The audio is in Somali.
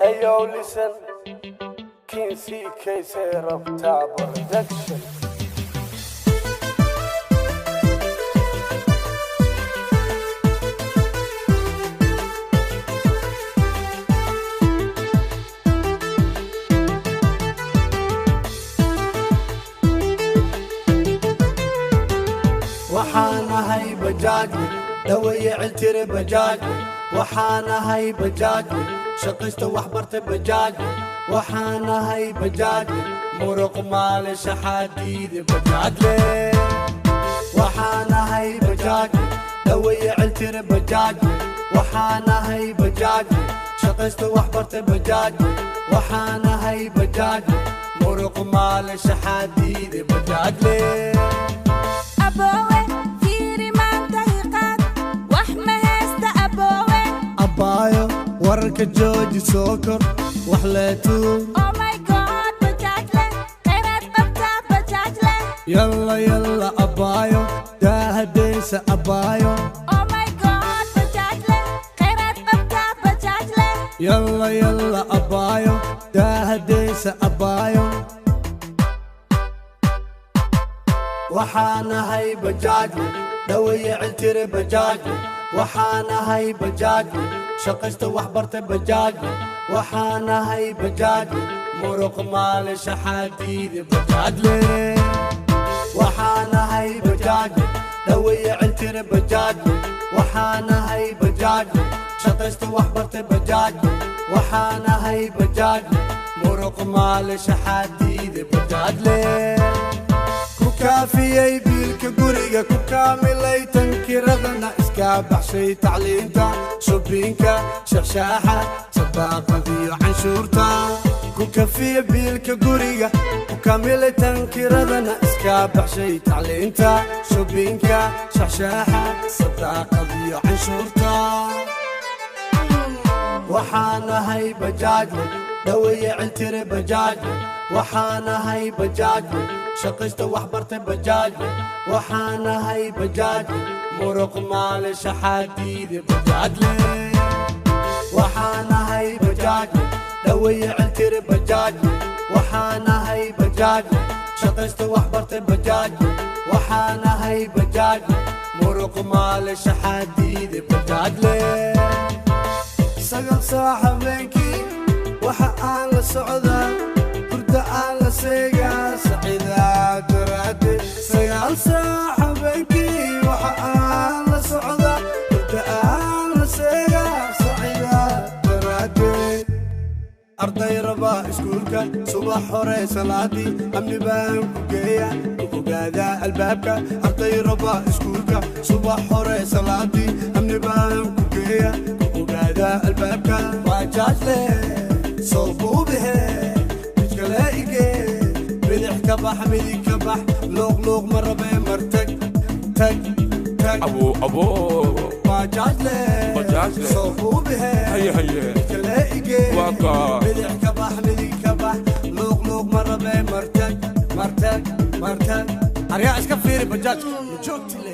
Hey yo, listen. King CK say Rabta Production. Waxaan ahay bajaajle, dhaweeye ciltire bajaajle. Waxaan ahay bajaajle, shaqaysta wax barta bajaajle. Waxaan ahay bajaajle, muruq maale shaxaadiide bajaajle. Waxaan ahay bajaajle, dhaweeye ciltire bajaajle. Waxaan ahay bajaajle, shaqaysta wax barta bajaajle. Waxaan ahay bajaajle, muruq maale shaxaadiide bajaajle. Aboowe, fiiri maanta hiqaad, wax ma haysta aboowe. Abbaayo, wararka jooji, soo kor wax leetuu. Oh my God, bajaajle, khayraad qabtaa bajaajle. Yalla yalla abbaayo, daahadaysa abbaayo. Oh my God, bajaajle, khayraad qabtaa bajaajle. Yalla yalla abbaayo, daahadaysa abbaayo. Waxaan ahay bajaajle, dhaweeye ciltire bajaajle. Waxaan ahay bajaajle, shaqaysta wax barta bajaajle. Waxaan ahay bajaajle, muruq maale shaxaadiide bajaajle. Waxaan ahay bajaajle, dhaweeye ciltire bajaajle. Waxaan ahay bajaajle, shaqaysta wax barta bajaajle. Waxaan ahay bajaajle, muruq maale shaxaadiide bajaajle. Ku kaafiyey biilka guriga, ku kaamilay tankiradana, iska baxshay tacliinta, shubinka, shaxshaaxa, sadaaqadiyo canshuurta. Ku kafiye biilka guriga, ku kaamilay tankiradana, iska baxshay tacliinta, shubinka, shaxshaaxa, sadaaqadiyo canshuurta. Waxaan ahay bajaajle, dhaweeye ciltire bajaajle. Waxaan ahay bajaajle, shaqaysta wax barta bajaajle. Waxaan ahay bajaajle, muruq maale shaxaadiide bajaajle. Waxaan ahay bajaajle, dhaweeye ciltire bajaajle. Waxaan ahay bajaajle, shaqaysta wax barta bajaajle. Waxaan ahay bajaajle, muruq maale shaxaadiide bajaajle. 9 saac habeenkii waxa aan la socdaa, hurda aan la seegaa sacidaa daraade. 9 saac habeenkii waxa aan la socdaa, hurda aan la seegaa sacidaa daraade. Arday rabaa iskuulka subax hore salaadii, amni baan ku geeya, ku ogaadaa albaabka. Arday rabaa iskuulka subax hore salaadii, amni baan ku geeya, ku ogaadaa albaabka. Bajaajle soo buubihe, midkale ige, bidix ka bax, midig ka bax, luuq luuq ma rabee, martag tag tag. Abo abo. Bajaajle. Bajaajle. Soo buubihe. Haye haye. Midkale ige. Waka. Bidix ka bax, midig ka bax, luuq luuq ma rabee, martag martag martag. Aryaa, iska fiiri bajaajka ma joogti le.